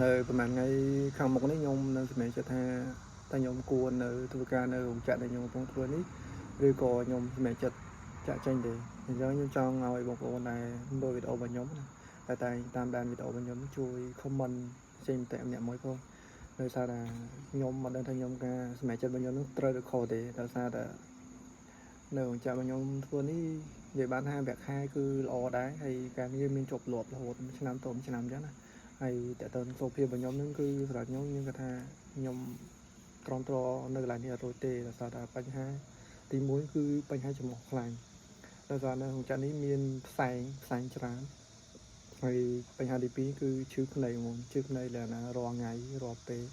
នៅប្រហែលថ្ងៃខាងមុខនេះខ្ញុំនឹងសម្រេចចិត្តថាតើខ្ញុំគួរនៅធ្វើការនៅរោងចក្រដែលខ្ញុំកំពុងធ្វើនេះឬក៏ខ្ញុំសម្រេចចិត្តចាក់ចេញទេអញ្ចឹងខ្ញុំចង់ឲ្យបងប្អូនដែលមើលវីដេអូរបស់ខ្ញុំណាតែតែងតាមដានវីដេអូរបស់ខ្ញុំជួយ comment ចេញមតិម្នាក់មួយផងដោយសារតែខ្ញុំមិនដឹងថាខ្ញុំការសម្រេចចិត្តរបស់ខ្ញុំនឹងត្រូវឬខុសទេដោយសារតែនៅរោងចក្ររបស់ខ្ញុំធ្វើនេះនិយាយបានថាប្រាក់ខែគឺល្អដែរហើយការងារមានជាប់លាប់រហូតមួយឆ្នាំទៅមួយឆ្នាំអញ្ចឹងណា ហើយតើតើសុខភាពរបស់ខ្ញុំហ្នឹងគឺសម្រាប់ខ្ញុំខ្ញុំគាត់ថាខ្ញុំទ្រាំទ្រនៅកន្លែងនេះអត់រួចទេដោយសារតែបញ្ហាទី1គឺបញ្ហាច្រមុះខ្លាញ់ដោយសារនៅក្នុងចាក់នេះមានផ្សែងផ្សែងច្រើនហើយបញ្ហាទី2គឺឈឺភ្នែកហ្មងឈឺភ្នែកលក្ខណៈរាល់ថ្ងៃរាល់ពេល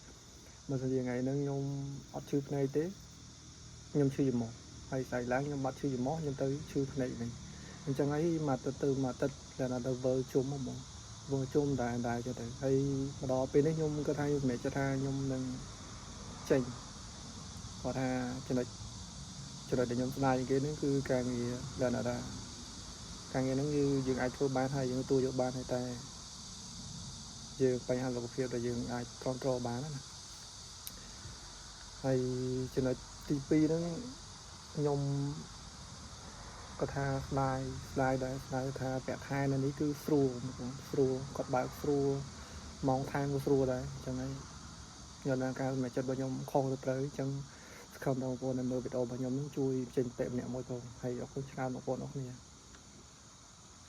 បើសិនជាថ្ងៃហ្នឹងខ្ញុំអត់ឈឺភ្នែកទេខ្ញុំឈឺច្រមុះហើយស្អែកឡើងខ្ញុំបាត់ឈឺច្រមុះខ្ញុំទៅឈឺភ្នែកវិញអញ្ចឹងហើយមកទៅទៅមកទឹកលក្ខណៈទៅវិលជុំហ្មង វងជុំដែរដែរចឹងទៅហើយមកដល់ពេលនេះខ្ញុំគាត់ថាខ្ញុំសម្រេចចិត្តថាខ្ញុំនឹងចេញគាត់ថាចំណុចចំណុចដែលខ្ញុំស្ដាយជាងគេហ្នឹងគឺការងារដែលណាថាការងារហ្នឹងគឺយើងអាចធ្វើបានហើយយើងទទួលយកបានហើយតែយើងបញ្ហាសុខភាពដែលយើងអាចទ្រាំទ្របានណាហើយចំណុចទី2ហ្នឹងខ្ញុំគាត់ថាស្ដាយស្ដាយដែរស្ដាយថាប្រាក់ខែនៅនេះគឺស្រួលបងស្រួលគាត់បើកស្រួលម៉ោងថែមក៏ស្រួលដែរអញ្ចឹងហើយខ្ញុំដល់ការសម្រេចចិត្តរបស់ខ្ញុំខុសទៅត្រូវអញ្ចឹងសង្ឃឹមដល់បងប្អូនដែលមើលវីដេអូរបស់ខ្ញុំនឹងជួយចេញមតិម្នាក់មួយផងហើយអរគុណច្រើនបងប្អូនអរគ្នា។